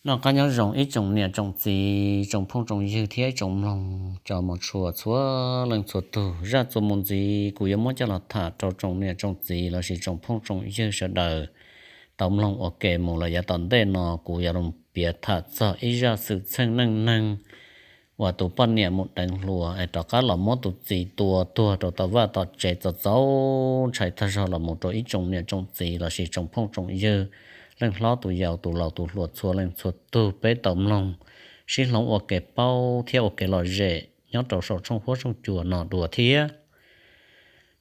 Noj qab nyob zoo ib tsoom niam tsoom txiv, tsoom phooj tsoom ywg thiab ib tsoom mloog cov mus tshua txhua leej txhua tug. Zaj txuas mus ntxiv kuv yuav muab coj los tham rau tsoom niam tsoom txiv lossis tsoom phooj tsoom ywg sawv daws tau mloog ua ke mus lawm. Yav tom ntej no kuv yuav los piav tham txog ib zaj xwm txheej neej neeg uas tus poj niam mus deev hluas es rov qab los muab tus txiv tua tuag rau tom vaj tom tsev txaus txaus ntshai tag zog los mus rau ib tsoom niam tsoom txiv lossis tsoom phooj tsoom ywg, leej hlob tus yau tus laus tus hluas txhua leej txhua tug peb tau mloog sib hloov ua kev paub thiab ua kev lom zem nyob rau saum tshooj huab tshooj cua no dua thiab.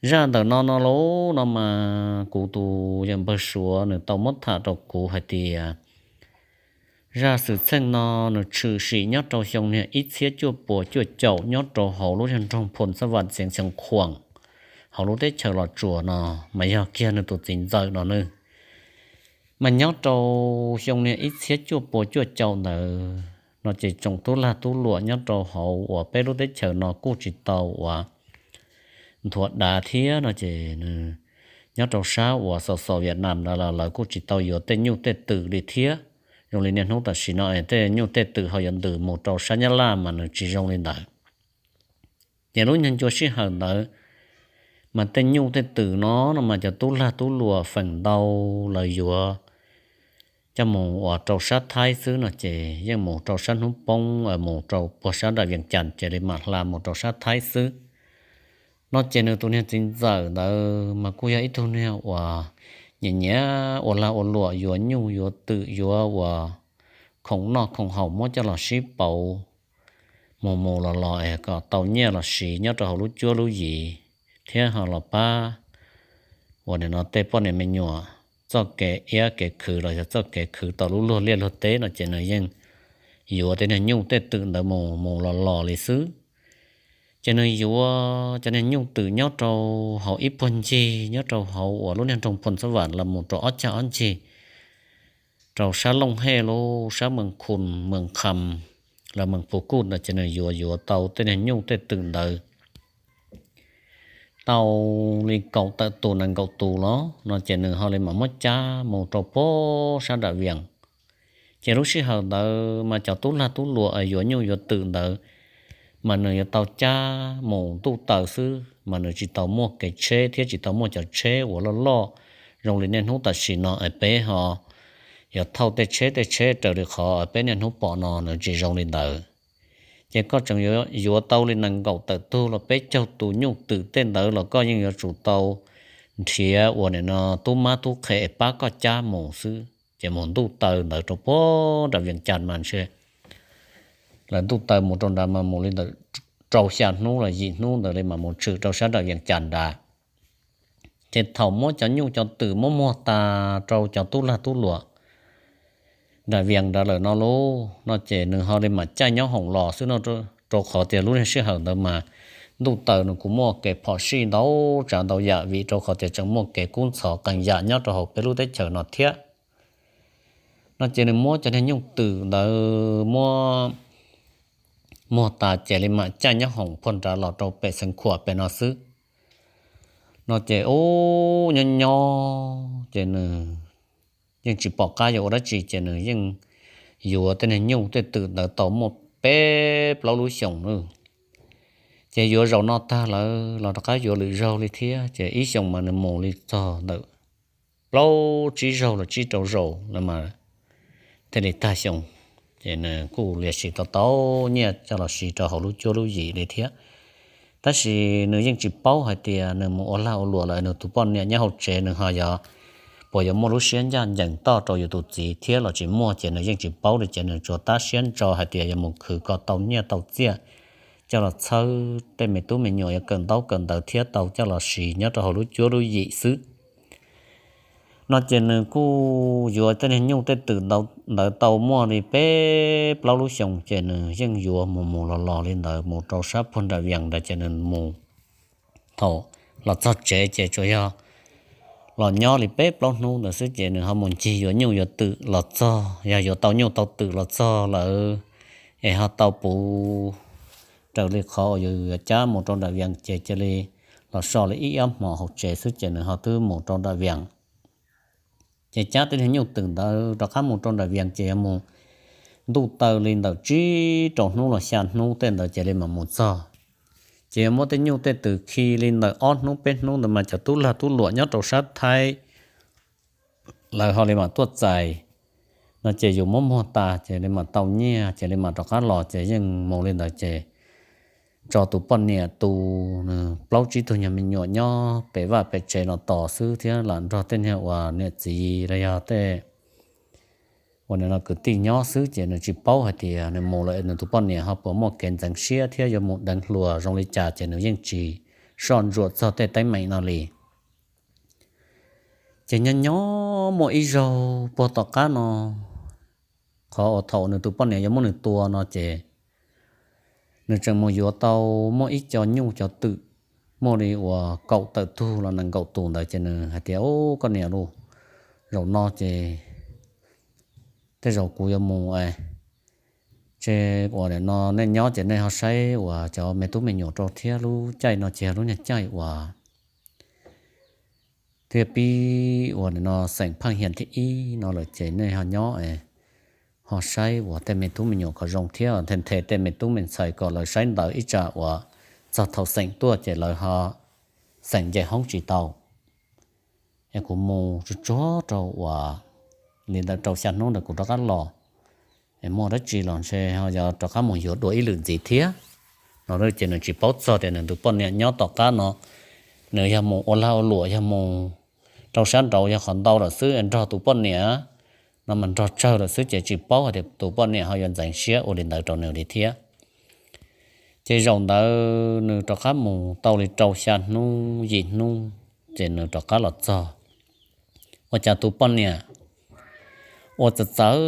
Zaj ntawm no no lauj no mas kuv tus yawg npawg Suav nws tau muab tham rau kuv hais tias zaj xwm txheej no nws tshwm sim nyob rau xyoo niag ib txhiab cuaj puas cuaj caum nyob rau hauv lub niag nroog Phoo Xab Vam xeev Xeev Khuam hauv lub teb chaws Los Tsuas no, mas yog kiag nws tus txiv ntxawm no nws mas nyob rau xyoo niag ib txhiab cuaj puas cuaj caum ntawd no ces tsoom tub lag tub luam nyob rau hauv uas peb lub teb chaws no kuj tsis tau uas nthuav dav thiab no ces nws nyob rau sab uas xos xos Vietnam ntawd los lawv kuj tsis tau yuav tej nyuj tej twm li thiab. Zoo li niaj hnub tam sim no es tej nyuj tej twm ho yuav ntws mus rau sab Nyab Laj mas nws tsis zoo li ntawd. Ces lub nyuag ncua sij hawm ntawd mas tej nyuj tej twm no no mas cov tub lag tub luam feem ntau lawv yuav coj mus uas rau sab Thaib xwb no ces yeej mus rau sab hnub poob mus rau puag sab nram Vias Cas ces li mam hla mus rau sab Thaib xwb. No ces nws tus niag txiv ntxawm ntawd mas kuj yog ib tug niag uas nyiam nyiam ua lag ua luam yuav nyuj yuav twm yuav uas khoom noj khoom haus muab coj los sib pauv mus mus los los es kom tau nyiaj los siv nyob rau hauv lub cuab lub yig thiab ho los pab uas nim no tej poj niam me nyuam txoj kev iab kev khwv los yog txoj kev khwv tau lub luag liaj luag teb no ces nws yeej yuav tej niag nyuj tej twm ntawd mus mus los los li xwb. Ces nws yuav cov niag nyuj twm nyob rau hauv ib puag ncig nyob rau hauv uas lub niag nroog Phoo Xab Vam los mus rau ob cag ob ncig rau sab Looj Hej lub sab Mees Khum Mees Kham los Mees Phu Kuj ntawd ces nws yuav yuav tau tej niag nyuj tej twm ntawd tau li kaum tawm tus nees nkaum tus los no ces nws ho li mam muab cab mus rau puag sab nram Vias. Ces lub sij hawm ntawd mas cov tub lag tub luam yuav nyuj yuav twm ntawd mas nws yuav tau cab mus ntuj taw xwb mas nws tsis tau muaj kev tsheb thiab tsis tau muaj cov tsheb uas loj loj zoo li niaj hnub tam sim no es peb ho yuav thauj tej tsheb tej tsheb raws li qhov peb niaj hnub pom no nws tsis zoo li ntawd. Ces koj tseem yuav tau li nees nkaum tawm tug los peb caug tus nyuj twm tej ntawd los koj yeej yuav tsum tau nrhiav uas nim no tub mab tub qhe es pab koj cab mus xwb. Ces mus ntuj taw ntawd rau puag nram Vias Cas mas ntshe lawv ntuj taw mus rau nrad mas mus li ntawm rau xya hnub los yim hnub ntawd li mas mus tshwm rau sab nram Vias Cas nrad. Ces thaum muab cov nyuj cov twm muab muag tas rau cov tub lag tub luam nram Vias nrad lawm no lauj no ces nws ho li mam caij nyob hoom los xwb no, rau qhov tias lub niag sij hawm ntawd mas ntuj taw nws kuj muaj kev phom sij ntau tsav ntau yam vim rau qhov tias tseem muaj kev kub ntxhov qee yam nyob rau hauv peb lub teb chaws no thiab. No ces nws muab cov niag nyuj twm ntawd muab muag tas ces li mam caij nyob hoom puag nrad los rau pem Xeev Khuam pem no xwb. No ces ub nyob nyob ces nws yeej tsis pom qab yuav ua dab tsi ces nws yeej yuav tej niag nyuj tej twm ntawd tau muaj peb plaub lub xyoos na. Ces yuav zaum no tag lawm los rov qab yuav lwm zaug li thiab ces ib xyoos mas nws mus li txog ntawm plaub tsib zaug los tsib rau zaus lawm mas thiaj li tag xyoo. Ces nws kuj liam sis tau tau nyiaj coj los siv rau hauv lub cuab lub yig li thiab. Tab sis nws yeej tsis paub hais tias nws mus ua lag ua luam lawm nws tus poj niam nyob hauv tsev nws ho yog puas yuav muaj lub siab ncaj ncees toj rau yus tus txiv thiab los tsis muaj ces nws yeej tsis paub li ces nws tsuas tab siab ntso hais tias yuav mus khwv kom tau nyiaj tau txiaj coj los txhawb tej me tub me nyuam yuav kawm ntaub kawm ntawv thiab tau coj los siv nyob rau hauv lub cuab lub yig xwb. No ces nws kuj yuav tej niag nyuj tej twm ntawd tau muaj li peb plaub lub xyoos ces nws yeej yuav mus mus los los li ntawd mus rau sab puag nram Vias ntawd ces nws mus thaum los txog tsev ces tsuas yog los nyob li peb plaub hnub ntawd xwb ces nws ho mus ncig yuav nyuj yuav twm los txog, yog yuav tau nyuj tau twm los txog lawm es ho tau puv raws li qhov uas yus yuav cab mus rau nram Vias ces cia li los so li ib ob hmos hauv tsev xwb ces nws ho twb mus rau nram Vias. Ces cab tej niag nyuj twm ntawd rov qab mus rau nram Vias ces yog mus ntuj taw li ntawm tsib rau hnub los xya hnub tej ntawd ces li mam mus txog. Ces yuav muab tej nyuj tej twm khi li ntawm ob hnub peb hnub ntawd mas cov tub lag tub luam nyob rau sab Thaib lawv ho li mam tuaj txais no ces yus muab muag tas ces li mam tau nyiaj ces li mam rov qab los ces yeej mus li ntawd ces tso tus poj niam tus nws plaub tsib tug nyuag me nyuam nyob pem vaj pem tsev no tos xwb thiab lam nrog tej niag uas niam txiv los yog tej uas nim no kwv tij nyob xwb ces nws tsis paub hais tias nws mus lawm nws tus poj niam ho puas muaj kev ntxeev siab thiab yuav mus deev hluas zoo li cas ces nws yeej tsis soj ntsuam txog tej teeb meem no li. Ces nyob nyob muaj ib zaug puag tom qab no, qhov uas thaum nws tus poj niam yuav muab nws tua no ces nws tseem mus yuav tau muaj ib co nyuj cov twm muaj li uas kaum tawm tug los nees nkaum tus ntawd ces nws hais tias, Ub, koj niam lauj, zaum no ces tej zaum kuv yuav mus es, ces uas nim no nej nyob ces nej ho saib uas cov me tub me nyuam rau thiab, lub caij no ces yog lub niag caij uas thiab pib uas nim no xeem pheej hiam thib ib no lawm ces nej ho nyob es ho saib uas tej me tub me nyuam kom zoo thiab nthe nthe tej me tub me ntxhais kom lawv saib ntawv ib tsam uas txog thaum xeem tuaj ces lawv ho xeem nce hoob tsis tau. Es kuv mus tsuag tsuag rau uas li ntawm rau xya hnub ntawd kuv rov qab los, es muaj dab tsi los ntshe ho yuav rov qab mus yuav dua ib lwm ntxiv thiab no. Ces nws tsis paub txog tias nws tus poj niam nyob tom qab no, nws yog mus ua lag ua luam, yog mus rau sab nraud yog qhov ntau lawm xwb, nrog tus poj niam no mas nrog tsawg lawm xwb ces tsis paub hais tias tus poj niam ho yuav ntxeev siab ua li ntawd rau nws li thiab. Ces zaum ntawd nws rov qab mus tau li rau xya hnub yim hnub ces nws rov qab los txog, ua cas tus poj niam ua txawv txawv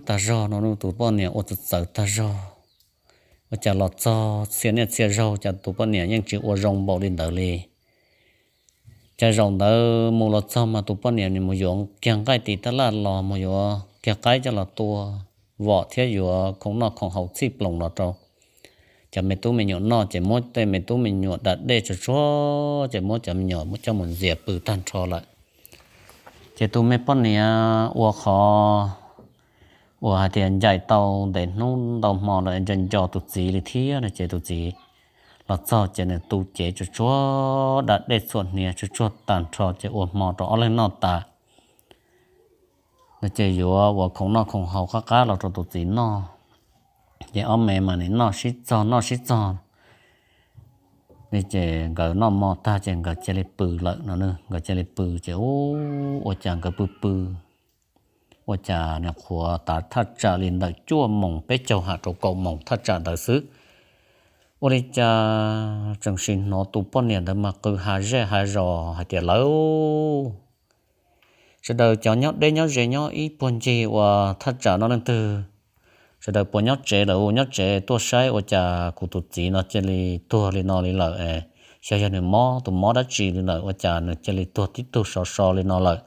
tag zog no, tus poj niam ua txawv txawv tag zog, ua cas los txog txhia niaj txhia zaug cas tus poj niam yeej tsis ua zoo npaum li ntawd li. Ces zaum ntawd mus los txog mas tus poj niam mus yuav kiag nqaij tim tab laj los mus yuav kiag qaib coj los tua vom thiab yuav khoom noj khoom haus txhij ploos los rau cov me tub me nyuam noj, ces muab tej me tub me nyuam da dej tsuag tsuag ces muab cov me nyuam coj mus ntxias pw tag nrho lawm. Ces tus me poj niam ua qhov uas hais tias ncaim tau ntev hnub ntau hmo lawm nco nco tus txiv li thiab no ces tus txiv los txog ces nws tu cev tsuag tsuag da dej txhuam hniav tsuag tsuag tag nrho ces ua hmo rau ob leeg noj tas no ces yuav ua khoom noj khoom haus qab qab los rau tus txiv noj. Ces ob me mas nim noj sib txog noj sib txog li ces nkawd noj hmo tag ces nkawd cia li pw lawm no. Nkawd cia li pw ces ua cas nkawd pw pw ua cas nim qhuav tav thaj tsam li ntawm cuaj moos peb caug ham rau kaum moos thaj tsam ntawd xwb, ua li cas tseem sim hnov tus poj niam ntawd mas qw ha zej ha zos hais tias, Lawv, sawv daws cov nyob deb nyob ze nyob ib puag ncig uas thaj tsam no leej twg sawv daws puas nyob tsev lawm, nyob tsev tuaj saib ua cas kuv tus txiv no cia li tuag li no li lawm. Xyov yog nws mob tus mob dab tsi li lawm ua cas nws cia li tuag tib tug sov so li no lawm.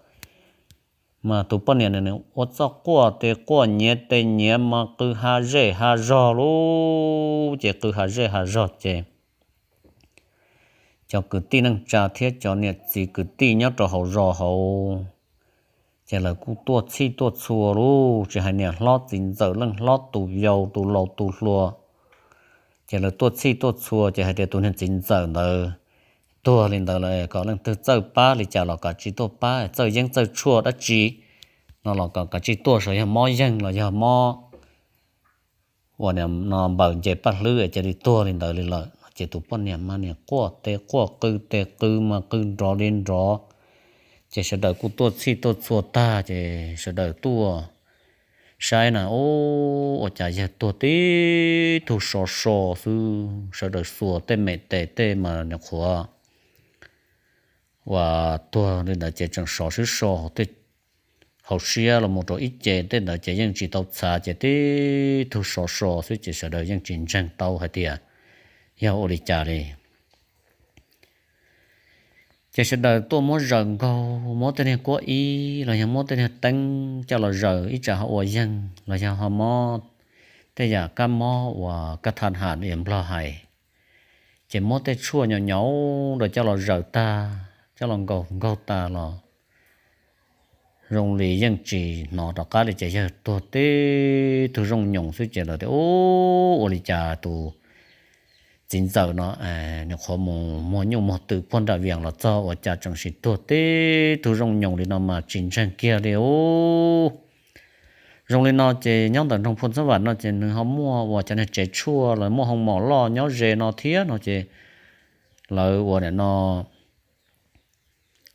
Mas tus poj niam nws ua txoj quaj tes quaj nyiav tes nyiav mas qw ha zej ha zog lub ces qw ha zej ha zog ces cov kwv tij neej tsa thiab cov niam txiv kwv tij nyob rau hauv zos hauv ces lawv kuj tuaj txhij tuaj txhua lub, tsis hais niam hlob txiv ntxawm leej hlob tus yau tus laus tus hluas, ces lawv tuaj txhij tuaj txhua ces hais tias tus niag txiv ntxawm ntawd tuag li ntawd lawm kom leej twg txawj pab li cas los kav tsij tuaj pab, txawj yeeb txawj tshuaj dab tsi no los kom kav tsij tuaj, sav yog mob yeeg los yog mob uas no npaws nce paj hlwb cia li tuag li ntawd li lawm. Ces tus poj niam mas niam quaj tes quaj qw tes qw mas qw nrov li nrov. Ces sawv daws kuj tuaj txhij tuaj txhua tag ces sawv daws tuaj saib na, ua cas yawg tuag tib tug sov so xwb, sawv daws xuas tej me tes tej mas niam qhuav uas tuag li ntawd ces tseem sov sib so hauv siab los mus rau ib ce tej ntawd ces yeej tsis tau txhav ces tib tug sov so xwb ces sawv daws yeej tsis ntseeg tau hais tias yog ua li cas li. Ces sawv daws tuaj muab zaws nkaug, muab tej niag kuab ib los yog muab tej niag teeb coj los zaws ib tsam ho ua yeeg los yog ho mob tej yam kab mob uas kab thaj ham li nplog hais. Ces muab tej tshuaj nyaum nyaum ntawd coj los zaws tag, coj los nkaug nkaug tas los zoo li yeej tsis hnov rov qab li ces yawg tuag tib tug zooj nyoos xwb ces lawv tias, Ub, ua li cas tus txiv ntxawm no nws qhuav mus muag nyuj muag twm puag nram Vias los txog ua cas tseem sim tuag tib tug zooj nyoos li no mas tsis ntseeg kiag li ub. Zoo li no ces nyob ntawm nroog Phu Ntxhab Vam no ces nws ho muaj uas cov niag tsev tshuaj los muaj hoo mom loj nyob ze no thiab no ces lawv ua nim no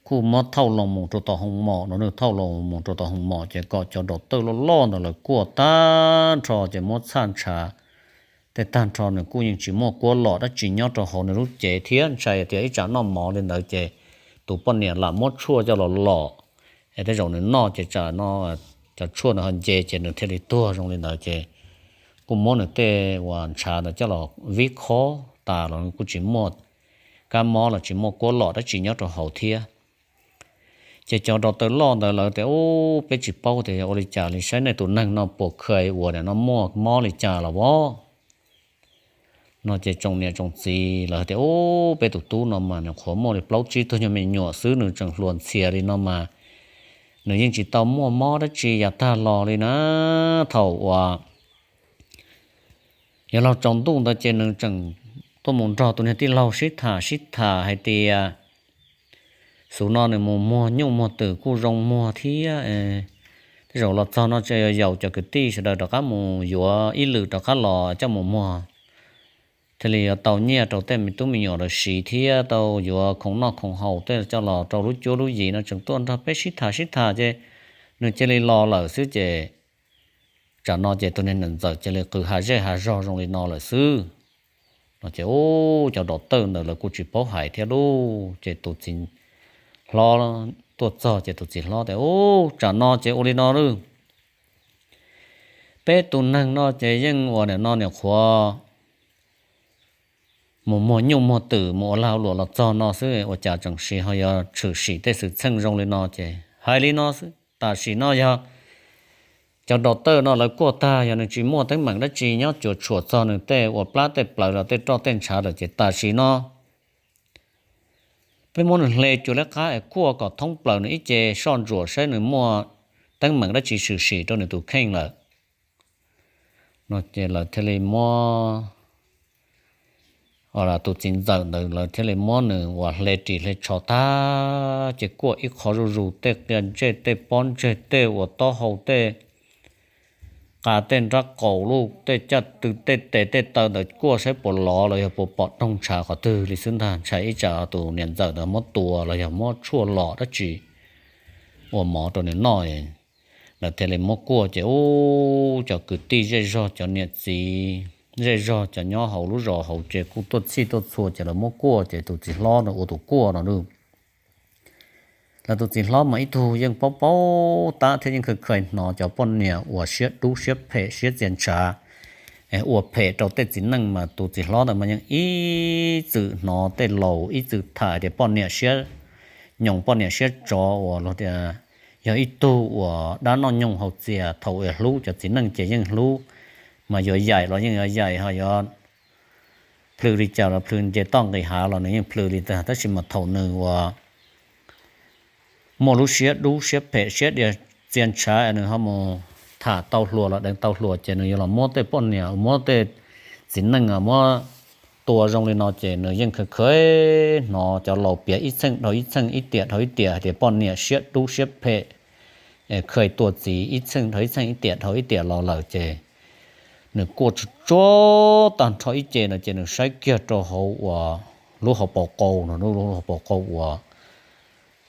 kuj muab thauj loo mus rau tom hoo mom no, nws thauj loo mus rau tom hoo mom ces kom cov daus tawj loj loj ntawd lawv kuaj tag nrho ces muab txhaj ntshav tej tag nrho, nws kuj yeej tsis muaj kuab lom dab tsi nyob rau hauv nws lub cev thiab ntshai tias ib tsam noj mov li ntawd ces tus poj niam lam muab tshuaj coj los lom es tej zaum nws noj ces tsam no cov tshuaj nws ho nce ces nws thiaj li tuag zoo li ntawd ces kuj muab nws tej uas ntshav ntawd coj los vib khob tas los kuj tsis muaj kab mob los tsis muaj kuab lom dab tsi nyob rau hauv thiab. Ces cov daus tawj loj ntawd lawv tias, Ub, peb tsis paub tias yog ua li cas li, saib nej tus neeg no puas kha uas nim no muaj mob li cas los as. No ces tsoom niam tsoom txiv lawv tias, Ub, peb tus tub no mas nws qhuav muaj li plaub tsib tug nyuag me nyuam xwb, nws tseem hluas ntxhias li no mas nws yeej tsis tau muaj mob dab tsi yav tag los li na. Thaum uas yuav luag tsaus ntuj ntawd ces nws tseem tuaj mus nrog tus niag tij laug sib tham sib tham hais tias, Xub no nws mus muag nyuj muag twm kuj zoo muag thiab. Tej zaum los txog no tseem yog yaum cov kwv tij sawv daws rov qab mus yuav ib lwm rov qab los coj mus muag thiaj li yuav tau nyiaj rau tej me tub me nyuam lawv siv thiab tau yuav khoom noj khoom haus tej coj los rau lub cuab lub yig no. Tseem tuaj nrog peb sib tham sib tham ces nws cia li los lawm xwb ces tsam no ces tus niag niam ntxawm cia li qw hav zej hav zog zoo li no lawm xwb. No ces ub, cov daus tawj ntawd lawv kuj tsis paub hais thiab lauj. Ces tus txiv hlob tuaj txog ces tus txiv hlob tias, Ub, tsam no ces ua li no lauj, peb tus neeg no ces yeej uas nim no nim qhuav mus muag nyuj muag twm mus ua lag luam los txog no xwb ua cas tseem sim ho yuav tshwm sim tej xwm txheej zoo li no. Ces hais li no xwb, tam sim no yog cov daus tawj no lawv kuaj tag, yog nws tsis muaj teeb meem dab tsi nyob cuam tshuam txog nws tej uas plab tej plawv los tej roj tej ntshav lawm ces tam sim no peb muab nws hle cuag liab qab es kuaj kom thoob plaws nws ib ce soj ntsuam saib nws muaj teeb meem dab tsi tshwm sim rau nws tus kheej lawm. No ces lawv thiaj li muab, tus txiv ntxawm ntawd lawv thiaj li muab nws uas hle ris hle tsho tag ces kuaj ib qho zuj zus, tej qia ntsej tej pob ntseg tej uas taub hau tej qa tej nrab qaum luj tej caj tw tej tes tej taw ntawd kuaj saib puas lov los yog puas pom doog ntshav qhov twg li xwb ntag. Ntshai ib tsam tus niam ntxawm ntawd muab tua los yog muab tshuaj lom dab tsi ua mov rau nws noj. Lawv thiaj li muab kuaj ces ub, cov kwv tij zej zog cov niam txiv zej zog cov nyob hauv lub zos hauv ces kuj tuaj txhij tuaj txhua ces lawv muab kuaj ces tus txiv hlob no ua tus kuaj no lauj. Lawv tus txiv hlob mas ib tug yeej paub paub tab thiab yeej kha kha hnov cov poj niam uas siab dub siab phem siab txia ntshav es ua phem rau tej txiv neej mas tus txiv hlob ntawd mas yeej ib txwm hnov tej laus ib txwm tham tias poj niam siab nyoos poj niam siab tsov uas luag tias yog ib tug uas dab noj nyoog haus txias, thaum uas hlub cov txiv neej ces yeej hlub, mas yuav yaim los yeej yuav yaim, ho yuav plhws li cas los plhws, nce toj nqis hav los nws yeej plhws li ntag. Tab sis mas thaum nws uas muaj lub siab dub siab phem siab dias txia ntshav nws ho mus tham tau hluas los deev tau hluas ces nws yuav los muab tej poj niam muab tej txiv neej muab tua zoo li no ces nws yeej kha kha hnov cov laus piav ib txheej dhau ib txheej ib tiam dhau ib tiam hais tias poj niam siab dub siab phem kha tua txiv ib txheej dhau ib txheej ib tiam dhau ib tiam los lawm ces nws kuaj tsuag tsuag tag nrho ib ce no ces nws saib kiag rau hauv uas lub hauv paus qau no, lub hauv paus qau uas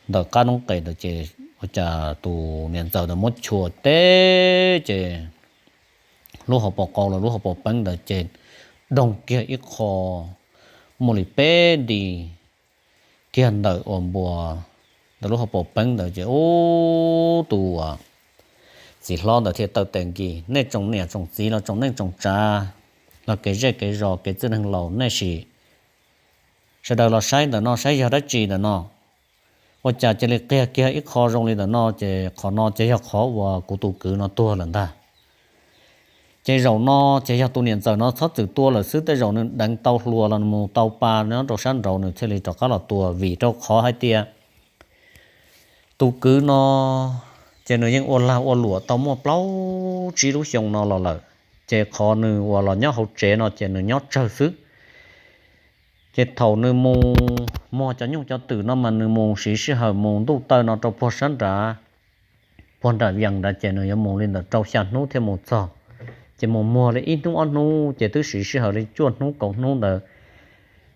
ntawm qab noob qes ntawd ces ua cas tus niam ntxawm ntawd muab chua teb ces lub hauv paus qau los lub hauv paus peeb ntawd ces doog kiag ib qho muaj li peb nti kiag ntawm uas npuas ntawm lub hauv paus peeb ntawd ces ub, tus txiv hlob ntawd thiaj taw tes nkis, nej tsoom niam tsoom txiv los tsoom neej tsoom tsav los kev zej kev zos kev txwj neeg laus nej sim sawv daws los saib ntawm no saib yog dab tsi ntawm no. Ua cas cia li qiag kiag ib qho zoo li ntawm no ces qhov no ces yog qhov uas kuv tus kwv no tuag lawm ntag. Ces zaum no ces yog tus niam ntxawm no txhob txwm tua lawm xwb, tej zaum nws deev tau hluas los nws mus tau pa nyob rau sab nraud nws thiaj li rov qab los tua, vim rau qhov hais tias tus kwv no Ces nws yeej ua lag ua luam tau muaj plaub tsib lub xyoo no los lawm, ces qhov nws uas los nyob hauv tsev no ces nws nyob tsawg xwb. Ces thaum nws mus muag cov nyuj cov twm no mas nws mus siv sij hawm mus ntuj taw no rau puag sab nrad, puag nram Vias nrad ces nws yuav mus li ntawm rau xya hnub thiaj mus txog. Ces mus muag li ib hnub ob hnub ces twb siv sij hawm li cuaj hnub kaum hnub ntawd,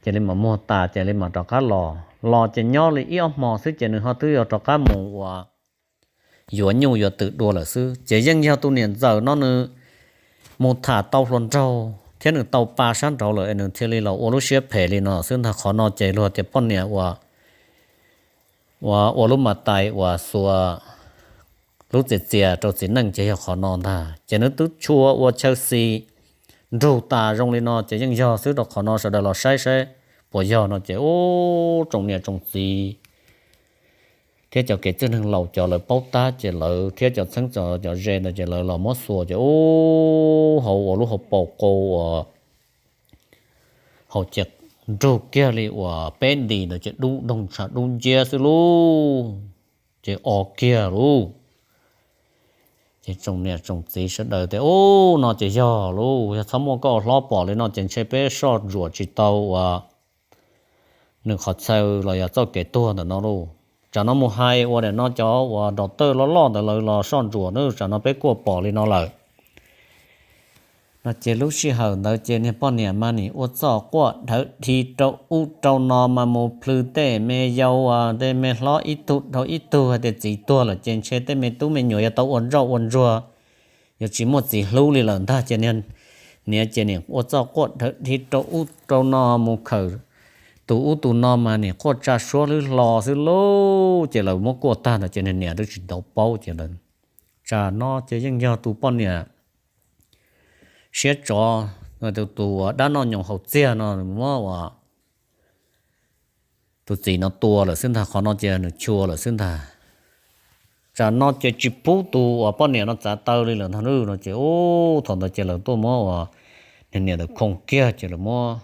ces li mam muag tas ces li mam rov qab los. Los ces nyob li ib ob hmo xwb ces nws ho twb yuav rov qab mus uas yuav nyuj yuav twm dua lawm xwb. Ces yeej yog tus niam ntxawm no nws mus tham tau hluas nraug thiab nws tau pa sab nraud lawm es nws thiaj li los ua lub siab phem li no xwb ntag. Qhov no ces luag tias poj niam uas ua lub mas tais uas xuas lub txias txias rau txiv neej ces yog qhov no ntag. Ces nws twb tshua ua chaw xis nrug tas zoo li no ces yeej yog xwb rau qhov no sawv daws los saib saib puas yog no ces ub tsoom niam tsoom txiv thiab cov kev txwj neeg laus cov lawv paub tab ces lawv thiab cov txheeb txom cov ze ntawd ces lawv los muab xuas ces ub hauv ua lub hauv paus qau uas hauv ces nrug kiag li uas peb nti ntawd ces dub doog tshav dub nciab xwb lauj, ces o kiag lauj. Ces tsoom niam tsoom txiv sawv daws tias ub no ces yog lauj, yog txhob muaj koj ua hlob pom li no ces ntshe peb soj ntsuam tsis tau uas nws qhov txhaw los yog txoj kev tuag ntawm no lauj. Tsam no mus hais ua daim no cov uas nrov tawj loj loj ntawd lawv los soj ntsuam na, tsam no peb kuaj pom li no lawm. No ces lub sij hawm ntawd ces niag poj niam mas nim ua txoj quaj dhawv dhi rau ub rau no mas mus plhws tej me yau tej me hlob ib tug dhau ib tug hais tias txiv tuag lawm ces ntshe tej me tub me nyuam yuav tau ua ntsoj ua ntsuag, yuav tsis muaj txiv hlub li lawm ntag ces niam ces nim ua txoj quaj dhawv dhi rau ub rau no mus khawm tus ub tus no mas nim quaj tsa suab hlwb hlo xwb lauj. Ces lawv muab kuaj tag ntawd ces niam twb tsis tau paub ces lawv, tsam no ces yeej yog tus poj niam siab tsov, tus tus dab noj nyoos haus txiag no muab ua tus txiv no tua lawm xwb ntag. Qhov no ces nws chua lawm xwb ntag. Tsam no ces tsis pub tus uas poj niam no txav taw li lawm ntag no ces ub thaum ntawd ces lawv tuaj muab uas niag niam ntawd khoo kiag ces lawv muab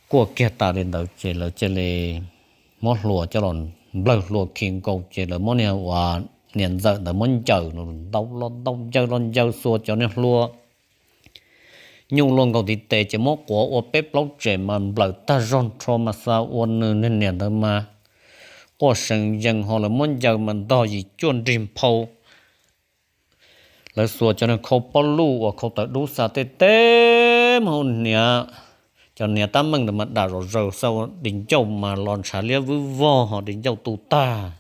kuaj kiag tas li ntawd ces lawv cia li muab hlua coj los nplawg hlua khi nkaus ces lawv muab niag uas niam ntxawm ntawd muab ncaws ntau los ntau ncaws los ncaws xuas cov niag hlua nyuj luaj nkaus ntiv tes ces muab quav ua peb plaub tsem mas nplawm tag zog nrho mas xa ua nws niag niam ntawd mas quaj seev yees ho lawv muab ncaws mas ntog yim cuaj nrig nphau. Lawv xuas cov niag khau pob luj uas khau tawv dub xa tej teb mus hauv niam, cov niam tab meeg ntawd mas dam zom zaws xa ua di ncauj mas los ntshav liab vwb vog ho di ncauj tu tag.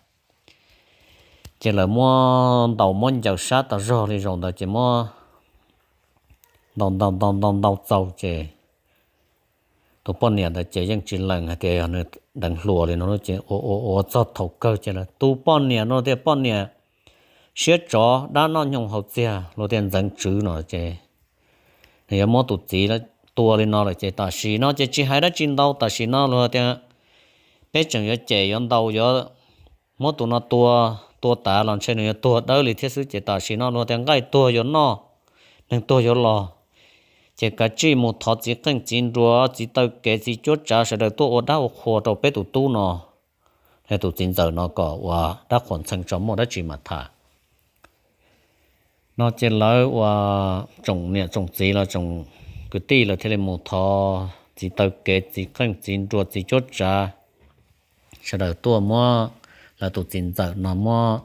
Ces lawv muab ntaus muab ncaws sab tas zog li zaum ntawd ces muab ntaus ntaus ntaus ntaus ntaus txaus ces tus poj niam ntawd ces yeej tsis lees hais tias yog nws deev hluas li no ces ua ua ua txog thaum kawg ces lawv tus poj niam no tias poj niam siab tsov dab noj nyoos haus txiag luag tias ntxeev tswv no ces nws yuav muab tus txiv tua li no lawm ces tam sim no ces tsis hais dab tsi ntau, tam sim no luag tias peb tseem yuav cem yuav ntaus yuav muab tus no tua, tua tas los ntshe nws yuav tuag dawb li thiab xwb ces tam sim no luag tias nqaij tuag yuav noj, neeg tuag yuav los, ces kav tsij mus thov txiv qeej txiv nruas txiv taw kev txiv cuab tsav sawv daws tuaj ua dab ua qhua rau peb tus tub no, tus txiv ntxawm no kom ua dab qhuas ntxhee tso muaj dab tsi mam tham. No ces lawv ua tsoom niam tsoom txiv los tsoom kwv tij lawv thiaj li mus thov txiv taw kev txiv qeej txiv nruas txiv cuab tsav sawv daws tuaj muab lawv tus txiv ntxawm no muab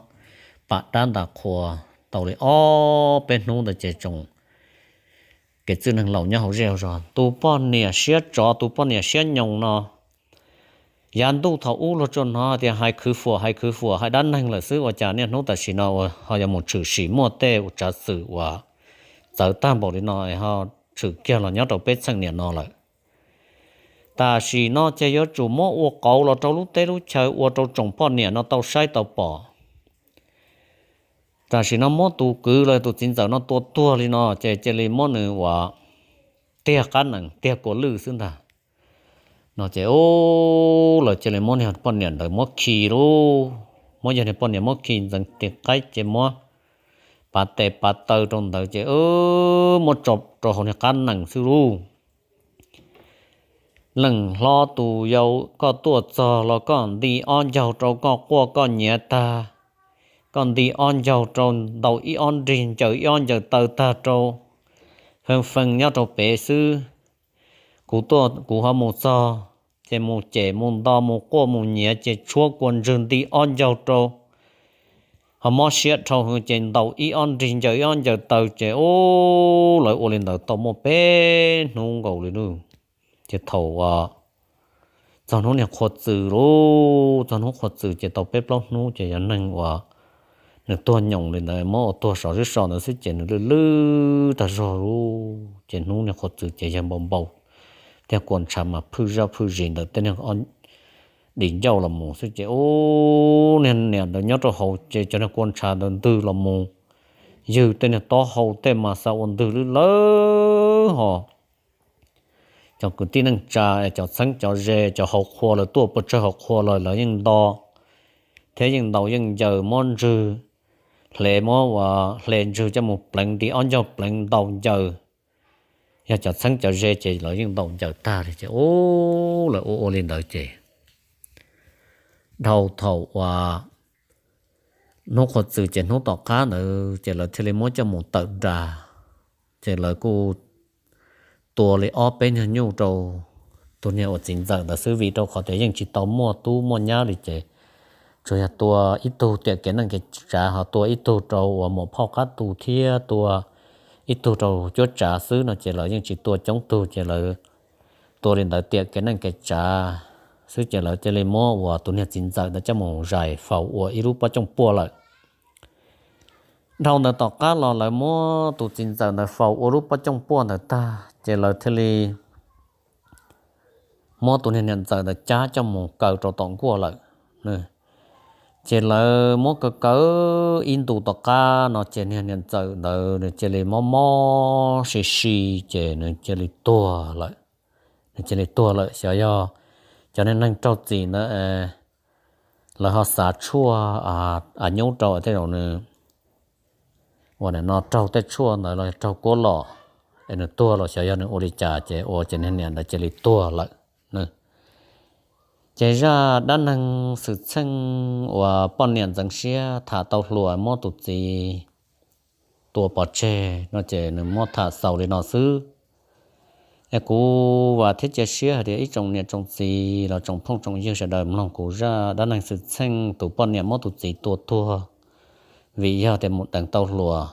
pam dab ntas qhua tau li ob peb hnub ntawd ces tsoom kev txwj neeg laus nyob hauv zej hauv zos tus poj niam siab tsov tus poj niam siab nyoos no yav ntuj thaum ub luag tsuas hnov tias hais khwv fuam hais khwv fuam hais dab neeg lawm xwb ua cas niaj hnub tam sim no ho yuav mus tshwm sim muaj tej ua tsav xwm uas txawv tag npaum li no ho tshwm kiag los nyob rau peb txheej niam no lawm. Tam sim no ces yuav tsum muab ua qauv los rau lub teb lub chaw ua rau tsoom poj niam no tau saib tau pom. Tam sim no muab tus kwv los tus txiv ntxawm no tua tuag li no ces cia li muab nws ua tiag qab nees tiag kua lwj xwb ntag. No ces lawv cia li muab niag poj niam ntawd muab khi lauj, muab yog niag poj niam muab khi ntxeev tis qaib ces muab pav tes pav taw rau ntawd ces muab tso rau hauv niag qab nees xwb lauj. Leej hlob tus yau koj tuaj txog los koj nti ob ncaug rau koj quaj koj nyiav tag, koj nti ob ncaug rau, ntaus ib ob nrig, ncaws ib ob ncaws taw tag rau, fee fee nyob rau pem xwb. Kuv tuaj kuv ho mus txog, ces mus cem mus nto mus quaj mus nyiav ces tshuab kua ntswg nti ob ncaug rau, ho mob siab dhau hwv ces ntaus ib ob nrig, ncaws ib ob ncaws taw ces ub, lawv ua li ntawd tau muaj peb hnub nkaus li lauj. Ces thaum uas txog hnub niag qhua txws lauj, txog hnub qhua txws ces tau peb plaub hnub ces yog neeg uas nws tuag nyoos li ntawd, muab ua tuag sov sib so ntawd xwb ces nws lwj lwj tag zog lauj. Ces hnub niag qhua txws ces yawg npau npau, tej kua ntshav mas phwj zaj phwj zis ntawm tej niag dim ncauj los mus xwb ces ub, niag niam ntawd nyob rau hauv ces cov niag kua ntshav ntawd ntws los mus ywg tej niag taub hau tej mas xav ua ntwg lwj lawm ho. Cov kwv tij neej tsa, cov txheeb cov ze, cov hauv qhua lawv tuaj puas tsawg hauv qhua los lawv yeej nto thiab yeej ntaus yeej ncaws muab ntswg, hle muab ua, hle ntswg coj mus pleev nti ob ncaug pleev ntaus ncaws. Yog cov txheeb cov ze ces lawv yeej ntaus ncaws tag li ces ub, lawv ua ua li ntawd ces dhau thaum uas hnub qhua txws ces hnub tom qab ntawd ces lawv thiaj li muab coj mus tawm nras. Ces lawv kuj tua li ob peb nyuag nyuj rau tus niag uas txiv ntxawm ntawd xwb vim rau qhov tias yeej tsis tau muaj tub muaj nyab li ces tsuas yog tua ib tug tiam kev neej kev tsav ho tua ib tug rau uas muam phauj qab tu thiab tua ib tug rau cuab tsav xwb no ces lawv yeej tsis tua coob tug ces lawv tua li ntawd tiam kev neej kev tsav xwb ces lawv cia li muab uas tus niag txiv ntxawm ntawd coj mus zais faus ua ib lub pob cooj puaj lawm. Dhau ntawd tom qab los lawv muab tus txiv ntxawm ntawd faus ua lub pob cooj puaj ntawd tag ces lawv thiaj li muab tus niag niam ntxawm ntawd cab coj mus kaw rau tom nkuaj lawm. Ces lawv muab kaw kaw ib ntu tom qab no ces niag niam ntxawm ntawd nws cia li mob mob si si ces nws cia li tuag lawm. Nws cia li tuag lawm xyov yog cov neeg raug txim ntawd lawv ho xav tshuaj a nyub rau tej zaum nws uas nim no raug tej tshuaj ntawd los raug kuab los es nws tuag los xyov yog nws ua li cas ces ua ces niag niam ntawd cia li tuag lawm. Ces zaj dab neeg xwm txheej uas poj niam ntxeev siab tham tau hluas muab tus txiv tua pov tseg no ces nws muab tham xaus li no xwb. Es kuv vam thiab cia siab hais tias ib tsoom niam tsoom txiv los tsoom phooj tsoom ywg sawv daws mloog kuv zaj dab neeg xwm txheej tus poj niam muab tus txiv tua tuag vim yog tias mus deev tau hluas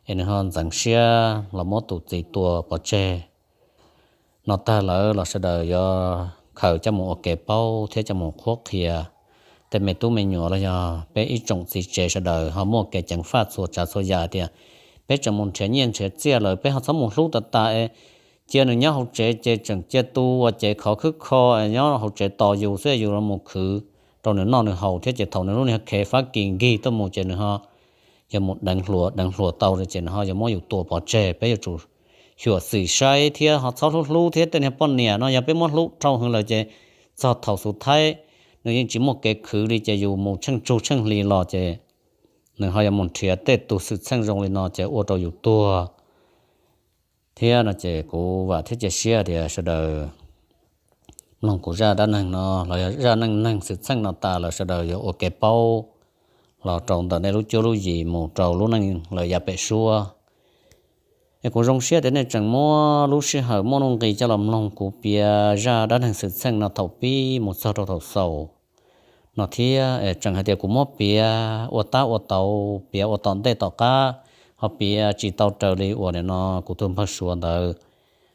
es nws ho ntxeev siab los muab tus txiv tua pov tseg no tag lawm los sawv daws yuav khaws coj mus ua kev paub thiab coj mus qhuab qhia tej me tub me nyuam los yog peb ib tsoom txiv tsev sawv daws ho muaj kev ceev faj txhua tsav txhua yam tias peb tseem mus nrhiav nyiaj nrhiav txiaj lawm peb ho txhob mus hlub tas tas es cia nws nyob hauv tsev ces tseem cia tu ua cev khov khwb kho nyob hauv tsev tos yus xwb yus los mus khwv rau nws noj nws haus thiab ces thaum nws lub niag khev fab kis nkig tuaj mus ces nws ho yuav mus deev hluas deev hluas tau ces nws ho yuav muab yus tua pov tseg. Peb yuav tsum xyuam xim saib thiab ho txhob hlub hlub thiab tej niag poj niam no yog peb muab hlub dhau heev lawm ces txog thaum xus thaib nws yeej tsis muaj kev khwv li ces yus mus tsheej tsug tsheej hli los ces nws ho yuav mus nrhiav tej tus xwm txheej zoo li no ces ua rau yus tuag thiab no ces kuv vam thiab cia siab tias sawv daws mloog kuv zaj dab neeg no los yog zaj neej neeg xwm txheej no tas lawm sawv daws yuav ua kev paub los rau ntawm nej lub cuab lub yim mus rau lub neej lawm yav pem suab. Es kuv zoo siab tias nej tseem muab lub sij hawm muaj nuj nqis coj los mloog kuv piav zaj dab neeg xwm txheej no thaum pib mus txog rau thaum xaus no thiab tseem hais tias kuv muab piav ua tab ua tau, piav ua tom ntej tom qab ho piav tsis tau raws li uas nim no kuv tus npawg Suav ntawd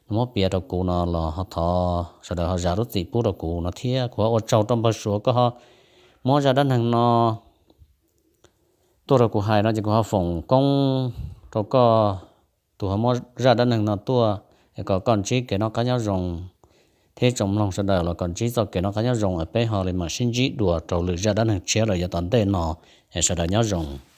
nws muab piav rau kuv no los ho thov sawv daws ho zam lub txim pub rau kuv no thiab kuv ho ua tsaug rau npawg Suav koj ho muab zaj dab neeg no tuaj rau kuv hais no ces kuv ho foom koob rau koj tus ho muab zaj dab neeg no tuaj es kom koj ntsib kev noj qab nyob zoo thiab tsoom mloog sawv daws los kom ntsib txoj kev noj qab nyob zoo es peb ho li mam sib ntsib dua rau lwm zaj dab neeg tshiab lawm yav tom ntej no es sawv daws nyob zoo.